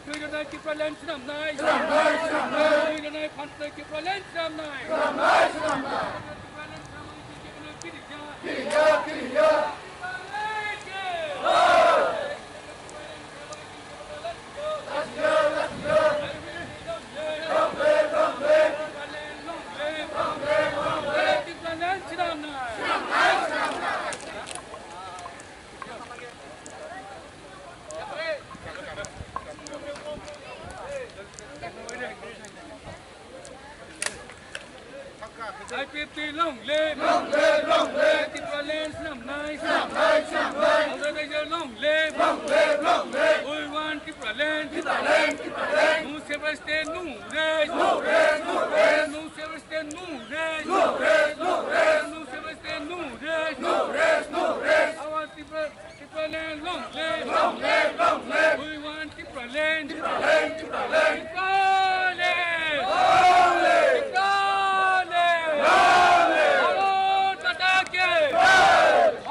Twi rwnai Tipraland swnamnai. Swnamnai, swnamnai. Twi rwnai phantai Tipraland swnamnai. Swnamnai, swnamnai. Tipraland swnamnai, Tipraland kiriya. Kiriya, kiriya. Tipraland ke. Tipraland ke. Long live, long live. Long live, long live. Tipraland swnamnai. Swnamnai, swnamnai. I P F T long live! Long live, long live! Tipraland swnamnai! Swnamnai, swnamnai! Azarai long live! Long live, long live! We want Tipraland! Tipraland, Tipraland! No separate state, no rest! No rest, no rest! No separate state, no rest! No rest, no rest! No separate state, no rest! No rest, no rest! Our Tipra Tipraland, long live! Long live, long live! We want Tipraland! Tipraland, Tipraland! Tipraland! Long live! Tipraland! Long live! Bharat Mata ki!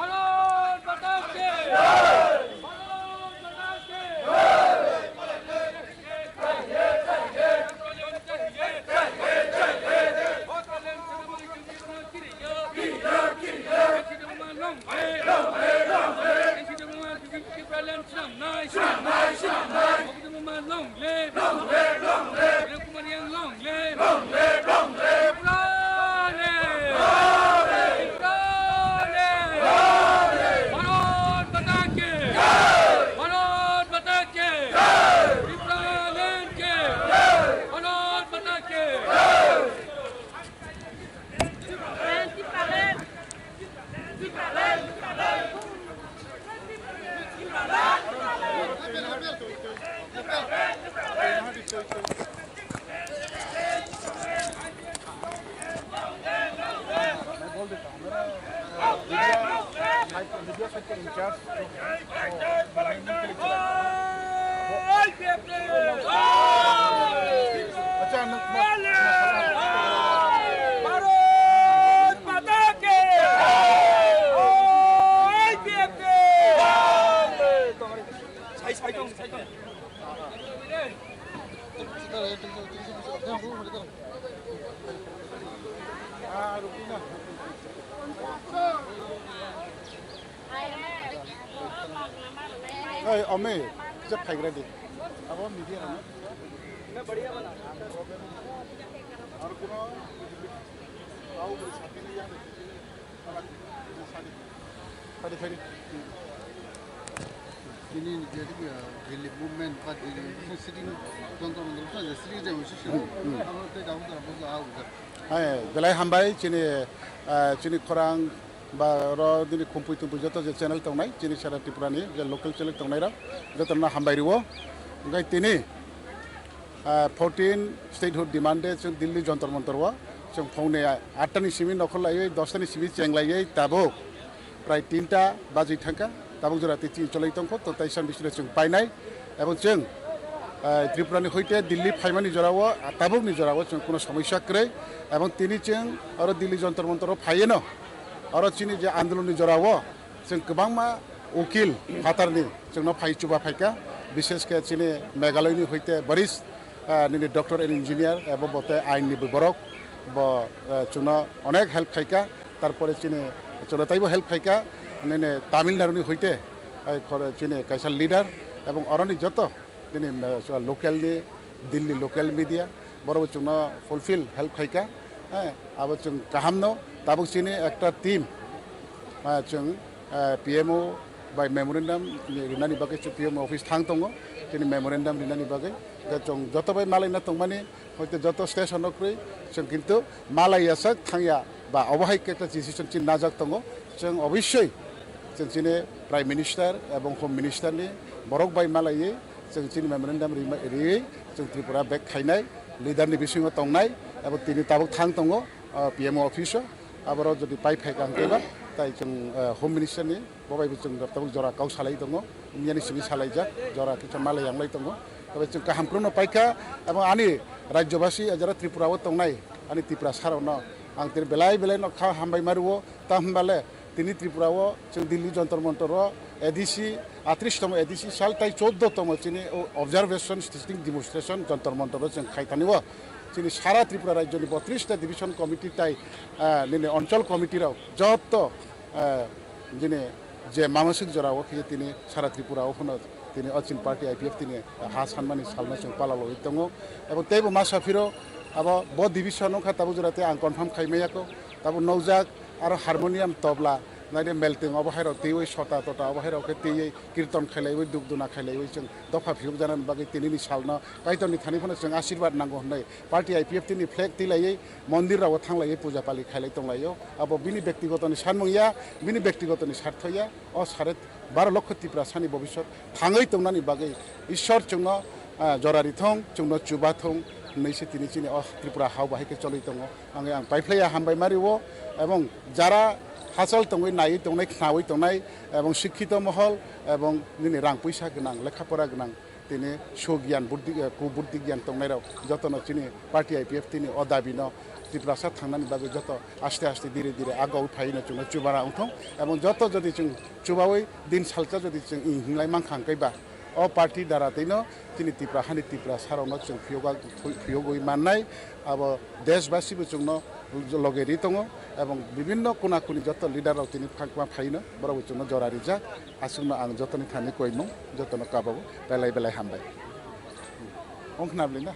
Jai! Bharat Mata ki! Jai! Bharat Mata ki! Jai! Bharat Mata ki! Bharat Mata ki! Tipraland ki! Bharat Mata ki! Bharat Mata ki! I P F T! Sai, sai tong, sai tong. Oi, ome, je phaigra di. Abo media rano. Ar kuno Tini je, uh, Delhi movement ba Delhi sitting Jantar Mantar sitting je sitting je abo tei dabu da bo ja au ja. Hai, belai hambai chini, uh, chini khorang ba oro nini khumpui tumpui joto je channel tongnai, chini sara Tripura ni je local channel tongnai rok joto no hambai riwo. Hingke tini ah, fourteen statehood demand de chwng Delhi Jantar Mantar o chwng phone atta ni simi nokhor laiwi dosta ni simi cheng laiwi tabuk prai tinta bajwi thangkha, tabuk jora tei chini cholai tongkho, to tai san bisino chwng painai, ebong chwng, ah, Tripura ni hoite Delhi phaimani jora o, ah, tabuk ni jora o chwng kuno somosya kwrwi, ebong tini chwng oro Delhi Jantar Mantar o phaiwi no oro chini je andolon ni jora o chwng kwbangma ukil phatarni chwngno phai chuba phaikha, bishesh khe chini Meghalaya ni hoite Barish, ah, nini doctor and engineer, ebo bo tei ain ni borok, bo, ah, chwngno onek help khaikha, tarpore chini chwngno taibo help khaikha, nini Tamil Nadu ni hoite, ah, khoro chini kaisa leader, ebong oroni joto nini, ah, local ni, Delhi local media, borok chwngno fulfill help khaikha, eh, abo chwng kaham no, tabuk chini ekta team, ah, chwng, ah, P M O bai memorandum rinani bagwi chwng P M O office thang tongo, chini memorandum rinani bagwi, hwnkhe chwng joto bai malaina tongmani, hoite joto station o kwrwi, chwng kintu malaiya sak thangya ba obo hai khe ekta decision chini najak tongo, chwng obossoi chwng chini Prime Minister ebong Home Minister ni borok bai malaiwi, chwng chini memorandum rima-, riwi chwng Tripura back khainai, leader ni bisingo tongnai, abo tini tabuk thang tongo, ah, P M O office o, aboro jodi pai phai kha hwnkhe ba, tai chwng, ah, Home Minister ni bo bai bo chwng tabuk jora kok salai tongo, India ni simi salaijak, jora kisa malai yanglai tongo, tei chwng kaham kwrwngno paikha, abo ani rajyobasi jara Tripura o tongnai, ani Tripura sarokno ang tini belai belai no kha hambai ma rwo, ta hwnba le, tini Tripura o chwng Delhi Jantar Mantar o A D C, atris tomo A D C sal tai chordo tomo chini o observation sitting demonstration Jantar Mantar o chwng khai thani o. Chini sara Tripura rajyoni botris ta division committee tai, ah, nini onchol committee rok joto, ah, jini je manasik jora o khe tini sara Tripura o phano tini o chini party I P F tini ha sanmani salno chwng pala logwi tongo. Abo teibo masa phiro abo bo division wngkha tabuk jora tei ang confirm khai maya kho. Tabuk nokjak aro harmonium, tobla, naide melting obo hai rok twiwi sota tota obo hai rok khe twiwi kirton khailaiwi duk duna khailaiwi chwng dopha phiyok janani bagwi tinini salno Kaitorni thani phano chwng asirwad nango hwnwi party I P F tini flag twilaiwi mondir rogo thanglaiwi puja pali khailai tonglaio. Abo bini bektigotoni sanmung ya, bini bektigotoni sartho ya. O sare baro lokho Tiprasani bobiswt thangwi tongnani bagwi Ishwar chwngno, ah, jora rithong, chwngno chubathong hwnwi se tini chini o Tripura hao bahai khe choli tongo. Ang, ang paiphlaiya hambai mario, ebong jara hachal tongwi naiwi tongnai, khnaui tongnai, ebong sikhito mohol, ebong nini rang puisa gwnang, lekha pora gwnang, tini su gyan, buddi, eh, ku buddi gyan tongnai rok jotono chini party I P F tini o dabi no Tiprasa thangnani bagwi joto aste aste dire dire agoi phaino chwngno chubana wngthong, ebong joto jodi chwng chubaui din salsa jodi chwng hinglai mankha hwnkhe ba o party dara tino chini Tipra hani Tiprasa rokno chwng phiyoga-, phiyogwi mannai, abo deshbasi bo chwngno loge ri tongo, ebong bibinno kona koni joto leader rok tini phakma phaino borok bo chwngno jora rijak, aswkno ang jotoni thani koimung, jotono kabago belai belai hambai. Ongkhna bwlwi na?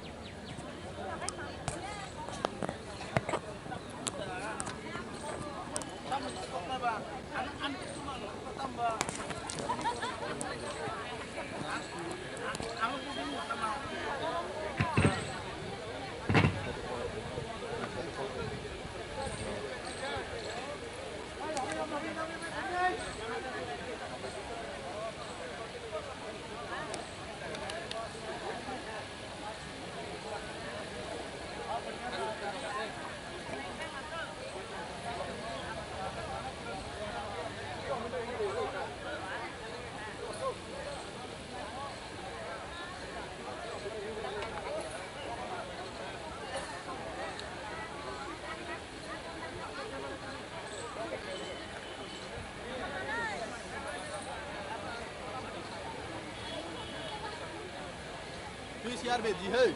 P C R be di hai.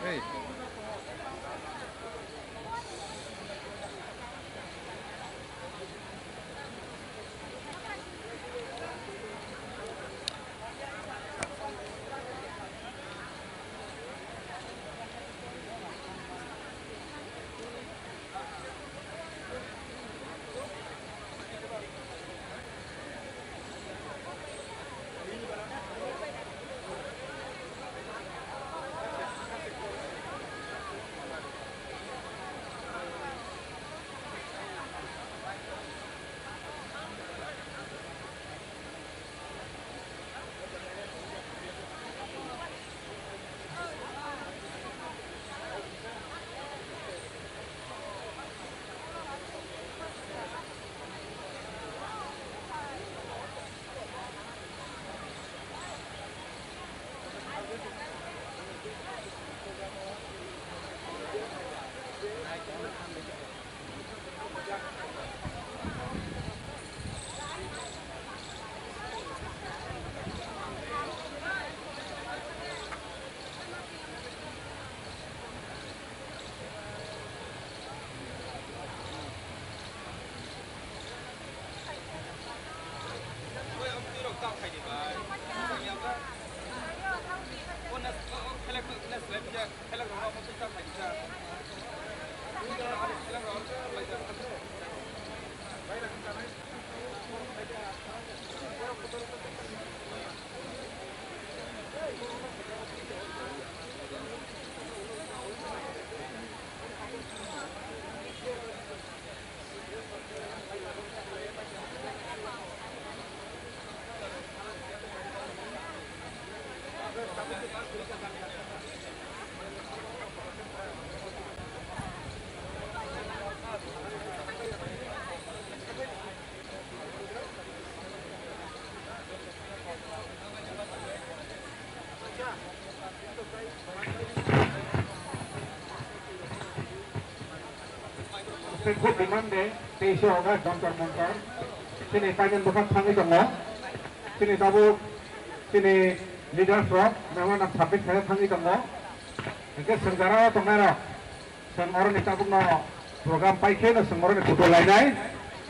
Hey. Tei khub demand de, teisa August Jantar Mantar. Chini painani bwkhak thangwi tongo. Chini tabuk, chini leaders rok, memorandum submit khaina thangwi tongo. Hwnkhe chwng jora o tongnai rok, chwng oroni tabukno program pai khe no chwng oroni photo lainai.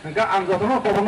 Hwnkhe ang jotono kobokno